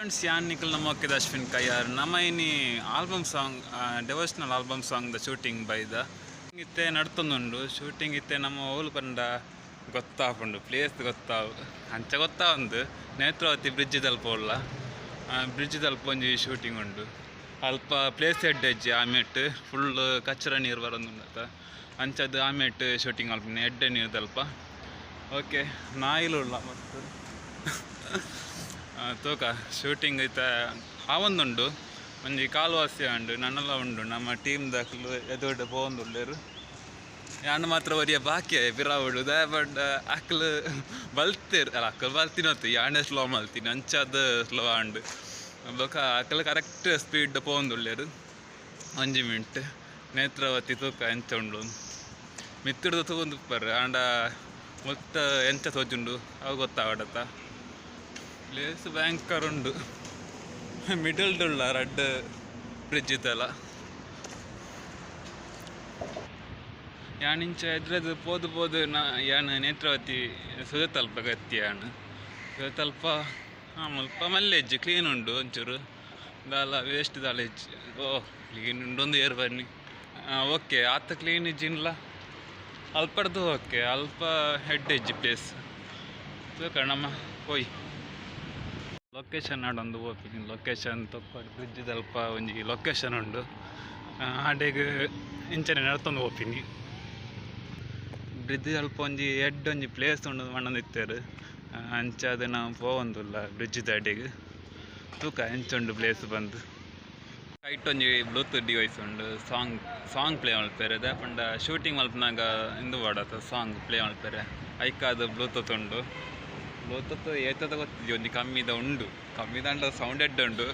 Friends, ಯಾನ್ ನಿಕಲ್ನ ಮೋಕೆದ ಅಶ್ವಿನ್ ಕೈಯಾರ್. ನಮ್ಮ ಇನಿ album song, devotional album song the shooting ಬೈದ. ಇತ್ತೆ ನಡ್ತೊಂದುಂಡು ಶೂಟಿಂಗ್. ಇತ್ತೆ ನಮ್ಮ ಓಲು ಪಂಡ ಗೊತ್ತಾಪುಂಡು, ಪ್ಲೇಸ್ ಗೊತ್ತಾವು, ಅಂಚ ಗೊತ್ತಾವಂದು. ನೇತ್ರಾವತಿ ಬ್ರಿಡ್ಜ್ ದಲ್ಪ ಉಲ್ಲ. ಬ್ರಿಡ್ಜ್ ದಲ್ಪ ಒಂಜಿ ಶೂಟಿಂಗ್ ಉಂಡು. ಅಲ್ಪ ಪ್ಲೇಸ್ ಎಡ್ಡೆಜ್ಜಿ, ಆಮೇಟ್ ಫುಲ್ ಕಚ್ಚರ ನೀರು ಬರೋದುಂಡತ್ತ. ಅಂಚದ ಆಮೇಟ್ ಶೂಟಿಂಗ್ ಅಲ್ಪ ಎಡ್ಡೆ ನೀರು ದಲ್ಪ. ಓಕೆ, ನಾಯಿಲು ಉಲ್ಲ ಮಸ್ತ್. ತೂಕ, ಶೂಟಿಂಗ್ ಇತ್ತ ಆವೊಂದುಂಡು. ಒಂಜಿ ಕಾಲ್ವಾಸಿ ಉಂಡು, ನನ್ನಲ ಉಂಡು. ನಮ್ಮ ಟೀಮ್ ದಕ್ಲು ಎದುರುಡು ಪೋವೊಂದುಲ್ಲೆರ್. ಯಾನ್ ಮಾತ್ರ ಒರಿಯ ಬಾಕಿ ಪಿರಾವುಡು. ದಾಯೆ ಅಕ್ಲು ಬಲ್ತೆರ್ ಅಲ್ಲ, ಅಕ್ಲು ಬಲ್ತಿನೊತ್ತು ಯಾನೆ ಸ್ಲೋ ಮಲ್ತೀನಿ. ಅಂಚಾದ್ ಸ್ಲೋ ಆಂಡ್. ಬೊಕ ಅಕ್ಲು ಕರೆಕ್ಟ್ ಸ್ಪೀಡ್ ಪೋವೊಂದುಲ್ಲೆರ್. ಒಂಜಿ ಮಿನಿಟ್, ನೇತ್ರಾವತಿ ತೂಕ ಎಂಚ ಉಂಡು. ಮಿತ್ತುಡ್ದು ತೂವೊಂದುಪ್ಪರ್, ಆಂಡ ಮುತ್ತ ಎಂಚ ತೋಜುಂಡು ಅವು ಗೊತ್ತಾವಡತ್ತ. ಪ್ಲೇಸ್ ಭಯಂಕರ ಉಂಡು. ಮಿಡಲ್ ಉಳ್ಳ ರಡ್ಡ್ ಬ್ರಿಡ್ಜ್ ಇತ್ತಲ್ಲ. ಯಾನ್ ಇಂಚ ಎದ್ರದು ಪೋದು ಪೋದು ನಾ ಯಾನ್ ನೇತ್ರಾವತಿ ಸುದೆತಲ್ಪ ಗತ್ತಿ. ಯಾನ್ ಸುದೆತಲ್ಪ ಮುಲ್ಪ ಮಲ್ಲೆಜ್ಜಿ, ಕ್ಲೀನ್ ಉಂಡು. ಒಂಚೂರು ದಾಲ ವೇಸ್ಟ್ ದಾಲ ಇಜ್ಜಿ. ಓ, ಕ್ಲೀನ್ ಉಂಡು ಒಂದು ಏರ್ ಬನ್ನಿ. ಓಕೆ, ಆತ ಕ್ಲೀನ್ ಇಜ್ಜಿನ್ಲ ಅಲ್ಪಡ್ದು. ಓಕೆ, ಅಲ್ಪ ಹೆಡ್ ಇಜ್ಜಿ ಪ್ಲೇಸ್. ತೂಕ ನಮ್ಮ ಪೋಯ್ ಲೊಕೇಶನ್ ನಾಡೊಂದು ಪೋಪಿನಿ. ಲೊಕೇಶನ್ ತೊಕ್ಕೊಡು ಬ್ರಿಡ್ಜ್ ದಲ್ಪ ಒಂಜಿ ಲೊಕೇಶನ್ ಉಂಡು. ಆಡೆಗ್ ಇಂಚನೆ ನಡ್ತೊಂದು ಪೋಪಿನಿ. ಬ್ರಿಡ್ಜ್ ಅಲ್ಪ ಒಂಜಿ ಎಡ್ಡೆ ಒಂಜಿ ಪ್ಲೇಸ್ ಉಂಡು ಪಂಡೊಂದಿತ್ತೆರ್. ಅಂಚಾದ್ ನಾವು ಪೋವೊಂದುಲ್ಲ ಬ್ರಿಡ್ಜ್ ಅಡೆಗ್. ತೂಕ ಎಂಚ ಉಂಡು ಪ್ಲೇಸ್ ಬಂದು. ಕೈಟ್ ಒಂಜಿ ಬ್ಲೂಟೂತ್ ಡಿವೈಸ್ ಉಂಡು, ಸಾಂಗ್ ಸಾಂಗ್ ಪ್ಲೇ ಮಲ್ಪೆರೆ. ದಾಯೆ ಪಂಡ ಶೂಟಿಂಗ್ ಮಲ್ಪುನಗ ಇಂದು ಬೋಡತ್ತ ಸಾಂಗ್ ಪ್ಲೇ ಮಲ್ಪೆರೆ. ಐಕಾದ್ ಬ್ಲೂಟೂತ್ ಉಂಡು. ಬ್ಲೂಟೂತ್ ಏತದ ಗೊತ್ತಿಜ್ಜಿ, ಒಂಜಿ ಕಮ್ಮಿದ ಉಂಡು. ಕಮ್ಮಿದಂಡ ಸೌಂಡ್ ಎಡ್ಡೆ ಉಂಡು.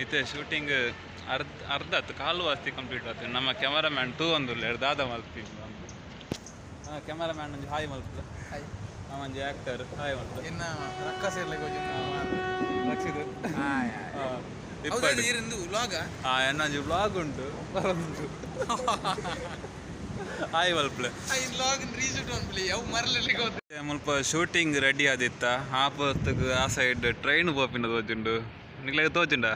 ಇತ್ತೆ ಶೂಟಿಂಗ್ ಅರ್ಧ ಅರ್ಧ ಆತು, ಕಾಲು ವಾಸಿ ಕಂಪ್ಲೀಟ್ ಆತು. ನಮ್ಮ ಕ್ಯಾಮರಾಮ್ಯಾನ್ ತೂವೊಂದುಲ್ಲೆರ್ ದಾದ ಮಲ್ಪಿನಿ. ಹಾಂ, ಕ್ಯಾಮರಾಮ್ಯಾನ್ ಒಂಜಿ ಹಾಯ್ ಮಲ್ಪುಲೆ. ಹಾಯ್. ನಮ್ಮ ಒಂಜಿ ಆಕ್ಟರ್ ಹಾಯ್ ಮಲ್ಪುಲೆ. ಇನ್ನ ರಕ್ಕ ಸೇರ್ಲಿಕ್ಕೆ. ರಕ್ಷಿತ್. ಹೌದಾ? ಇಂದು ವ್ಲಾಗ್? ಹಾಂ, ಎನ್ನ ಒಂಜಿ ವ್ಲಾಗ್ ಉಂಟು, ಬರೋದುಂಟು. ಹಾಯ್ ಮಲ್ಪುಲೆ. ಈ ವ್ಲಾಗ್ ರೀಶೂಟ್ ಅನ್ಪಲಿ ಅವು ಮರಲಿಕ್ಕೆ ಗೊತ್ತು. ಮುಲ್ಪ ಶೂಟಿಂಗ್ ರೆಡಿ ಆದಿತ್ತ. ಆ ಪೊರ್ತುಗು ಆ ಸೈಡ್ ಟ್ರೈನ್ ಪೋಪಿನ ತೋಜುಂಡು. ನಿಕ್ಲೆಗ್ ತೋಜುಂಡ?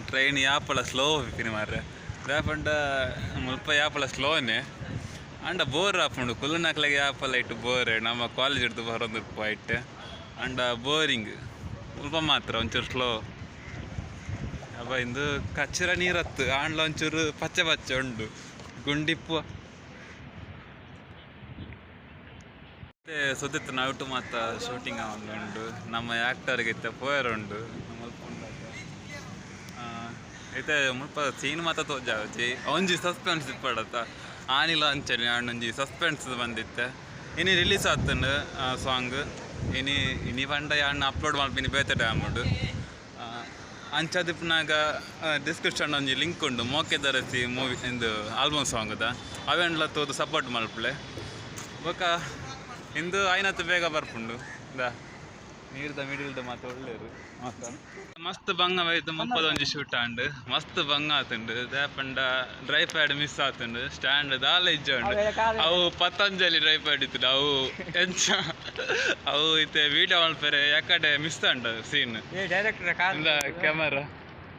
ಟ್ರೈನ್ ಯಾಪಲ ಸ್ಲೋ ಪೋಪಿನಿ ಮಾರ್ರೆ. ದಾಯೆ ಪಂಡ ಮುಲ್ಪ ಯಾಪಲ ಸ್ಲೋನೆ. ಆಂಡ ಬೋರ್ ಆಪುಂಡು ಕುಲ್ಲುನಕ್ಲೆಗ್. ಯಾಪಲ ಇಟ್ಟು ಬೋರ್. ನಮ್ಮ ಕಾಲೇಜ್ ಹಿಡ್ದು ಬರೋದಿಪ್ಪ ಇಟ್ಟೆ. ಆಂಡ ಬೋರಿಂಗ್ ಮುಲ್ಪ ಮಾತ್ರ ಒಂಚೂರು ಸ್ಲೋ. ಅಬ್ಬ, ಇಂದು ಕಚ್ಚರ ನೀರತ್ತು. ಆಂಡ್ಲ ಒಂಚೂರು ಪಚ್ಚೆ ಪಚ್ಚೆ ಉಂಡು ಗುಂಡಿಪ್ಪು. ಮತ್ತೆ ಸುದಿತ್ ನೌಟು ಮಾತ ಶೂಟಿಂಗ್ ಉಂಡು. ನಮ್ಮ ಆ್ಯಕ್ಟರ್ಗೆ ಇತ್ತೆ ಪೋಯರ್ ಉಂಡು. ಮುಲ್ಪ ಉಂಡು. ಇತ್ತೆ ಮುಲ್ಪ ಸೀನ್ ಮಾತ ತೋಜಾವಚಿ. ಒಂಜಿ ಸಸ್ಪೆನ್ಸ್ ಇಪ್ಪಡತ್ತ. ಆನಿಲ ಅಂಚನೆ ಒಂಜಿ ಸಸ್ಪೆನ್ಸ್ ಬಂದಿತ್ತೆ. ಇನಿ ರಿಲೀಸ್ ಆತಂಡು ಸಾಂಗ್. ಇನಿ ಇನಿ ಪಂಡ ಯಾನ್ ಅಪ್ಲೋಡ್ ಮಲ್ಪಿನಿ ಬೇತೆ ಟೈಮುಡು. ಅಂಚಾದಿಪ್ಪುನಾಗ ಡಿಸ್ಕ್ರಿಪ್ಷನ್ ಒಂಜಿ ಲಿಂಕ್ ಉಂಡು, ಮೋಕೆದರಸಿ ಮೂವಿ ಇಂದು ಆಲ್ಬಮ್ ಸಾಂಗ್ದ. ಅವೆನ್ಲ ತೂದು ಸಪೋರ್ಟ್ ಮಲ್ಪುಲೆ. ಬೊಕ ಇಂದು ಆಯ್ನತ್ ಬೇಗ ಬರ್ಪುಂಡು. ದಾ ನೀರ್ದ ಮಿಡಿಲ್ದ ಮಾತ ಒಳ್ಳೇರು ಮಾತ. ಮಸ್ತ್ ಬಂಗ ಬೈದು. ಮುಪ್ಪದ ಒಂಜಿ ಶೂಟ್ ಆಂಡ್. ಮಸ್ತ್ ಬಂಗ ಆತುಂಡು. ದಾಯೆ ಪಂಡ ಡ್ರೈ ಪ್ಯಾಡ್ ಮಿಸ್ ಆತುಂಡು. ಸ್ಟ್ಯಾಂಡ್ ದಾಲ ಇಜ್ಜ ಉಂಡು. ಅವು ಪತಂಜಲಿ ಡ್ರೈ ಪ್ಯಾಡ್ ಇತ್ತು. ಅವು ಎಂಚ ಅವು ಇತ್ತೆ ವೀಡಿಯೋ ಮಲ್ಪೆರೆ ಯಾಕಡೆ miss and scene. Director. Camera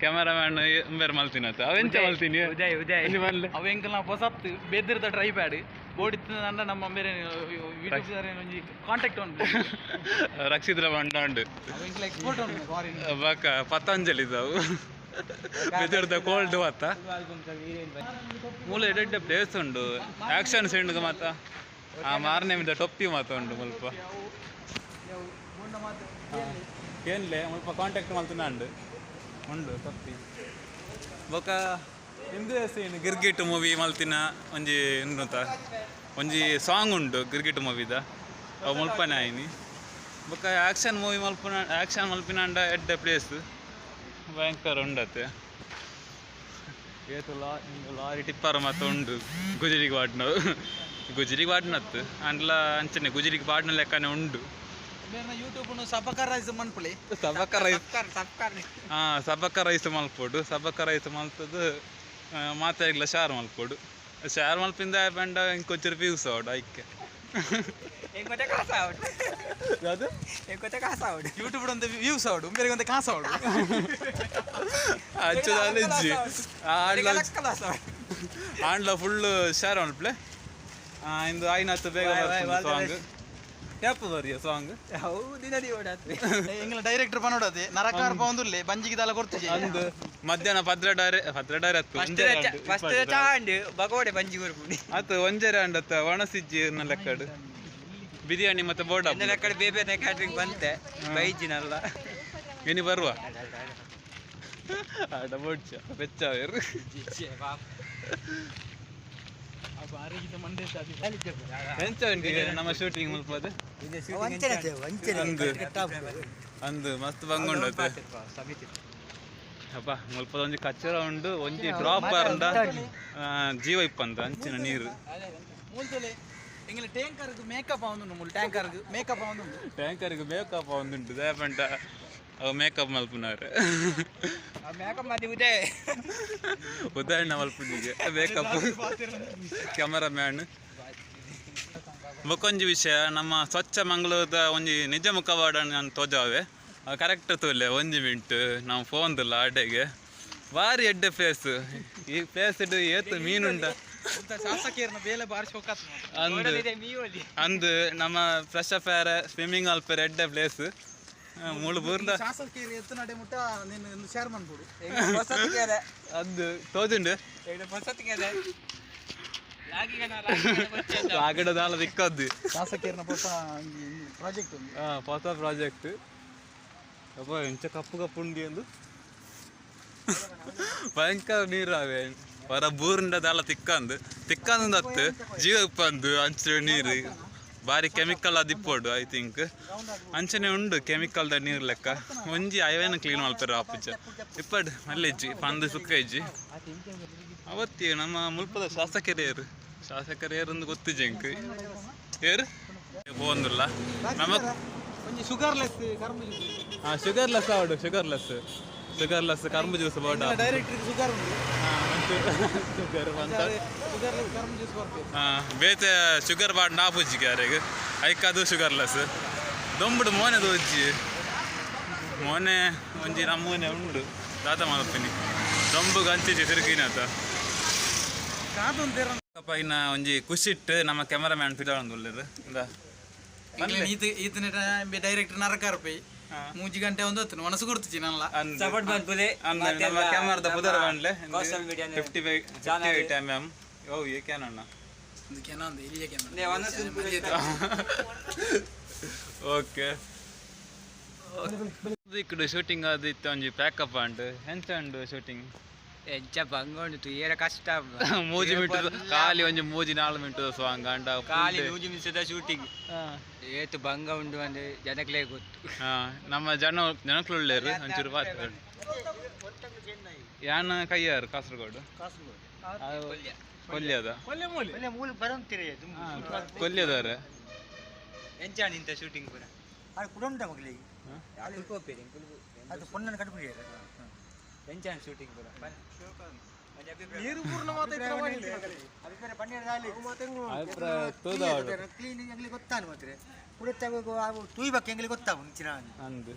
cameraman ಉಂಬೆರ್ ಮಲ್ತಿನತ್ತ. ಅವ ಎಂಚ ಮಲ್ತೀನಿ? ಉದಯ್, ಉದಯ್. ಒಂಜಿ ಮಲ್ಲೆ. ಅವು ಎಂಕಲ್ನ ಹೊಸತ್ ಬೆದ್ರದ ಟ್ರೈ ಪ್ಯಾಡ್ ಬೋಡಿತ್ತು. ನಮ್ಮ ಬೇರೆ ಯೂಟ್ಯೂಬ್ ಒಂಜಿ ಕಾಂಟ್ಯಾಕ್ಟ್ ಉಂಟು. ರಕ್ಷಿದ್ರ ಬಂಡ ಉಂಡು. ಅವು ಎಂಕಲ್ ಎಕ್ಸ್ಪೋರ್ಟ್ ಉಂಟು ಫಾರಿನ್. ಬಕ ಪತಂಜಲಿದವು ಬೆದರ್ದ ಕೋಲ್ಡ್ ಮಾತ. ಮೂಲ ಎಡ್ಡೆ ಪ್ಲೇಸ್ ಉಂಡು ಆಕ್ಷನ್ ಸೀನ್ ಮಾತ. ಆ ಮಾರನೇ ಟೊಪ್ಪಿ ಮಾತ ಉಂಡು ಮುಲ್ಪ. ಕೇನ್ಲೆ, ಮುಲ್ಪ ಕಾಂಟ್ಯಾಕ್ಟ್ ಮಲ್ತುಂಡು ಉಂಡು ಟೊಪ್ಪಿ. ಬೊಕ ಇಂದು ಸೀನ್ ಗಿರ್ಗಿಟ್ ಮೂವಿ ಮಲ್ತಿನ ಒಂಜಿ ಉಂಡುಂತ ಒಂಜಿ ಸಾಂಗ್ ಉಂಡು ಗಿರ್ಗಿಟ್ ಮೂವಿದ. ಅವು ಮುಲ್ಪನೆ ಆಯ್ನಿ. ಬೊಕ ಆಕ್ಷನ್ ಮೂವಿ ಮಲ್ಪುನ, ಆಕ್ಷನ್ ಮಲ್ಪಿನಾಂಡ ಎಡ್ಡೆ ಪ್ಲೇಸ್ ಭಯಂಕರ ಉಂಡತೆ. ಏತು ಲಾರಿ ಟಿಪ್ಪರ್ ಮಾತ ಉಂಡು. ಗುಜಿರಿಗೆ ವಾಡ್ನವು, ಗುಜಿರಿಗೆ ವಾಡ್ನತ್ತು. ಅಂಡ್ಲ ಅಂಚನೆ ಗುಜಿರಿಗೆ ವಾಡ್ನ ಲೆಕ್ಕನೆ ಉಂಡು. ಯೂಟ್ಯೂಬ್ ಸಬಕ ರೈಸ್ ಮನ್ಪುಳಿ. Subscribe. ಹಾಂ, ಸಬಕ ರೈಸ್ ಮಲ್ಪೊಡು. ಸಬಕ ರೈಸ್ ಮಲ್ತದ್ದು ಮಾತೆರ್ಗ್ಲ ಶೇರ್ ಮಲ್ಪೊಡು. ಶೇರ್ ಮಲ್ಪಿಂದ ಪಂಡ ಇಂಕೊಂಚೂರು ವ್ಯೂಸ್ ಆವಡು ಐಕೆ. ಅದು ಯೂಟ್ಯೂಬ್ ಒಂದು ವ್ಯೂಸ್ ಆವಡು, ಬೇರೆ ಒಂದು ಕಾಸು ಆವಡು. ಅಂಚದ ಇಜ್ಜಿ. ಆಂಡ್ಲ ಫುಲ್ ಶೇರ್ ಮಲ್ಪಲೆ. ಇಂದು ಆಯ್ನಾತ್ ಬೇಗ ಸಾಂಗ್ ಯಾಪ ಬರಿಯ ಸಾಂಗ್. ಎಂಗ್ಲ ಡೈರೆಕ್ಟರ್ ಪನೋಡದೆ ನರಕಾರ ಪೌಂದುಲ್ಲೆ ಬಂಜಿಗೆ ದಾಲ ಕೊಡ್ತಿಜೆ. ಅಂದು ಮಧ್ಯಾಹ್ನ ಪದ್ರಡಾರೆ ಪದ್ರಡಾರೆ ಅತ್ತು ಬಗೋಡೆ ಬಂಜಿ ಕೊರ್ಪುನಿ. ಆತು ಒಂಜರೆ ಅಂಡತ್ತ ಒಣಸಿಜ್ಜಿ ಲೆಕ್ಕಡು ಬಿರಿಯಾನಿ ಮತ್ತೆ ಬೋರ್ಡ್. ಲೆಕ್ಕಡೆ ಬೇಬೆ ಕ್ಯಾಟ್ರಿಂಗ್ ಬಂತೆ ಬೈಜಿನಲ್ಲ. ಇನಿ ಬರುವ ಆಡ ಬೋಡ್ಚ ಬೆಚ್ಚಾವೇರು. ಎಂಚ ಉಂಟು ನಮ್ಮ ಶೂಟಿಂಗ್ ಮುಲ್ಪದ? ಅಂದು ಅಂದು ಮಸ್ತ್ ಬಂಗುಂಡು. ಅಪ್ಪ ಮುಲ್ಪದ ಒಂಜಿ ಕಚ್ಚರ ಉಂಡು, ಒಂಜಿ ಡ್ರಾಪ್ ಆರ್ಂಡ ಜೀವ ಇಪ್ಪಂತ ಅಂಚಿನ ನೀರು. ಎಂಗ್ಲ ಟ್ಯಾಂಕರ್ಗ್ ಮೇಕಪ್ ಆವೊಂದುಂಡು, ಮುಲ್ ಟ್ಯಾಂಕರ್ಗ್ ಮೇಕಪ್ ಆವೊಂದುಂಡು. ಟ್ಯಾಂಕರ್ಗ್ ಮೇಕಪ್ ಆವೊಂದುಂಡು. ದಯಪಂಟ ಅವು ಮೇಕಪ್ ಮಲ್ಪುನವರು. ಮೇಕಪ್ ಮದಿ ಉದಯ. ಉದಾಹರಣೆ ಮಲ್ಪುನಿಗೆ ಮೇಕಪ್ ಕ್ಯಾಮರಾ ಮ್ಯಾನ್. ಬೊಕೊಂಜಿ ವಿಷಯ, ನಮ್ಮ ಸ್ವಚ್ಛ ಮಂಗಳೂರದ ಒಂಜಿ ನಿಜ ಮುಖವಾಡ ನಾನು ತೋಜಾವೆ ಕರೆಕ್ಟ್ ತೂಲೆ. ಒಂಜಿ ಮಿಂಟ್ ನಾವು ಫೋನ್ದಿಲ್ಲ ಅಡೆಗೆ ಬಾರಿ ಎಡ್ಡೆ ಪ್ಲೇಸ್. ಈ ಪ್ಲೇಸ್ ಏತ್ ಮೀನುಂಡ. ಶಾಸಕಿಯರ್ನ ಬೇಲೆ ಬಾರಿ ಶೋಕಾತ್. ಅಂದು ಅಂದು ನಮ್ಮ ಫ್ರೆಶ್ ಅಪ್ ಏರ ಸ್ವಿಮ್ಮಿಂಗ್ ಅಲ್ಪೇರ್ ಎಡ್ಡೆ ಪ್ಲೇಸ್ ಮುಳು ಬೂರ್ದ. ಶಾಸಕಿಯರು ಎತ್ತು ನಡೆ ಮುಟ್ಟ ನಿನ್ನ ಶೇರ್ ಮಾಡ್ಬೋದು. ಅಂದು ತೋಜುಂಡು ಆಗಡ ದಾಲ ದಿಕ್ಕದ್ದು. ಶಾಸಕಿಯರ್ನ ಪೊಸ ಪ್ರಾಜೆಕ್ಟ್ ಒಂದು. ಹಾಂ, ಹೊಸ ಪ್ರಾಜೆಕ್ಟ್. ಅಪ್ಪ ಎಂಚ ಕಪ್ಪು ಕಪ್ಪು ಉಂಡಿ ಎಂದು ಭಯಂಕರ ನೀರು ಅವೇ ಹೊರ ಬೂರಿಂದ ದಾಲ ತಿಕ್ಕಂದು ತಿಕ್ಕಂದು ಅತ್ತು ಜೀವ ಉಪ್ಪಂದು ಅಂಚೆ ನೀರು ಬಾರಿ ಕೆಮಿಕಲ್ ಅದಿಪ್ಪೋಡು. I think ಅಂಚನೆ ಉಂಡು ಕೆಮಿಕಲ್ದ ನೀರು ಲೆಕ್ಕ. ಒಂಜಿ ಅವೇನು ಕ್ಲೀನ್ ಮಲ್ಪೆರ್ ಆಪುಜ ಇಪ್ಪಡ್ ಮಲ್ಲೆಜ್ಜಿ ಪಂದು ಸುಕ್ಕ ಇಜ್ಜಿ. ಅವತ್ತಿ ನಮ್ಮ ಮುಲ್ಪದ ಶಾಸಕರೇರು ಶಾಸಕರೇರು ಒಂದು ಗೊತ್ತಿಜ್ಜಿ ಎಂಕ್ ಏರು ಪೋಂದುಲ್ಲ ನಮ್ಮ. ಒಂಜಿ ಶುಗರ್ ಲೆಸ್ ಕರ್ಮ ಜ್ಯೂಸ್. ಹಾಂ, ಶುಗರ್ ಲೆಸ್ ಆವಡು, ಶುಗರ್ ಲೆಸ್, ಶುಗರ್ ಲೆಸ್ ಕರ್ಮ ಜ್ಯೂಸ್ ಬೋಡ. ಡೈರೆಕ್ಟರ್ ಶುಗರ್ ಉಂಟು. ಶುಗರ್ ಬಂತ. ಶುಗರ್ ಲೆಸ್ ಕರ್ಮ ಜ್ಯೂಸ್ ಬರ್ಬೇಕು. ಬೇತೆ ಶುಗರ್ ಬಾಡ್ ನಾಪುಜ್ಜಿ ಕ್ಯಾರೆಗ್ ಐಕದು ಶುಗರ್ ಲೆಸ್ ದೊಂಬುಡು ಮೋನೆ ದೋಜ್ಜಿ ಮೋನೆ ಒಂಜಿ ನಮ್ಮೂನೆ ಉಂಡು ದಾದ ಮಲ್ಪಿನಿ ದೊಂಬು ಗಂಚಿಜಿ ತಿರುಗಿನತ. ಕಾದೊಂದು. ಇನ್ನ ಒಂಜಿ ಖುಷಿಟ್ಟು ನಮ್ಮ ಕ್ಯಾಮರಾಮ್ಯಾನ್ ಫಿದಾಳೊಂದು ಉಲ್ಲೆರ್ ಇಂದ. ಈತ ಈತನ ಡೈರೆಕ್ಟರ್ ನರಕಾರ ಪೈ ಮೂಜಿ ಗಂಟೆ ಒಂದು ಹೊತ್ತು ಮನಸ್ಸು ಕೊಡ್ತಿಚ್ಚಿ ನಲ್ಲ. ಸಪೋರ್ಟ್ ಮಲ್ಪುಲೆ. ನಮ್ಮ ಕ್ಯಾಮರಾದ ಪುದರ್ ಬಂಡ್ಲೆ. Social media 58 mm. ಓ ಏಕೇನಣ್ಣ. ಒಂದು ಇಲ್ಲಿಯ ಕ್ಯಾಮರಾ. ಓಕೆ, ಇಕ್ಕಡು ಶೂಟಿಂಗ್ ಅದು ಇತ್ತು ಒಂಜಿ ಪ್ಯಾಕಪ್ ಅಂಡ್ ಎಂಚ ಉಂಡು ಶೂಟಿಂಗ್? ಎಂಚ ಬಂಗ ಉಂಡು ತುಯ್ಯರ ಕಷ್ಟ. ಮೂಜಿ ಮಿಂಟು ಖಾಲಿ ಒಂಜಿ ಮೂಜಿ ನಾಲ್ ಮಿಂಟು ಸಾಂಗ್ ಅಂಡ. ಖಾಲಿ ನೂಜಿ ನಿಮಿಷದ ಶೂಟಿಂಗ್, ಏತು ಬಂಗ ಉಂಡು ಅಂದ್ರೆ ಜನಕ್ಲೇ ಗೊತ್ತು. ನಮ್ಮ ಜನ ಜನಕ್ಲುಳ್ಳೇರು ಒಂಚೂರು ಪಾತ್ರ ಯಾನ ಕೈಯಾರು ಕಾಸರಗೋಡು ಕೊಲ್ಯದ ಕೊಲ್ಯದಾರ. ಎಂಚ ನಿಂತ ಶೂಟಿಂಗ್ ಪೂರ? ಅದು ಕುಡಂಟ ಮಗಲಿಗೆ ಅದು ಪೊನ್ನನ್ನು ಕಟ್ಬಿಡಿ. ಎಂಚ ಶೂಟಿಂಗ್ ಪೂರ? ನೀರು ಪೂರ್ಣ ಅಭಿಪ್ರಾಯ ಪನ್ನೆರಡು ಅಭಿಪ್ರಾಯ ಕ್ಲೀನ್ ಎಂಗ್ಲಿಗೆ ಗೊತ್ತಾನು ಮಾತ್ರ ಕುಡತ್ತ ತೂಯ್ಬೇಕು ಎಂಗ್ಲಿಗೆ ಗೊತ್ತಾವು ಮುಂಚಿನ. ಅಂದು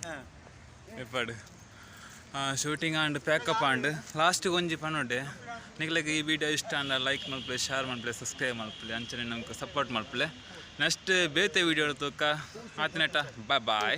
ಎಪ್ಪಡು ಶೂಟಿಂಗ್ ಆಂಡ್ ಪ್ಯಾಕಪ್ ಆಂಡ್ ಲಾಸ್ಟ್ ಒಂಜಿ ಪನೊಡೆ ನಿಕ್ಲೆಗ್ ಈ ವಿಡಿಯೋ ಇಷ್ಟ ಅಂಡ ಲೈಕ್ ಮಲ್ಪಲೆ, ಶೇರ್ ಮಲ್ಪಲೆ, ಸಬ್ಸ್ಕ್ರೈಬ್ ಮಲ್ಪಲೆ, ಅಂಚನೆ ನಮ್ಗೆ ಸಪೋರ್ಟ್ ಮಲ್ಪಲೆ. ನೆಕ್ಸ್ಟ್ ಬೇತೆ ವಿಡಿಯೋ ತೂಕ ಆತನೇಟ ಬಾಯ್ ಬಾಯ್.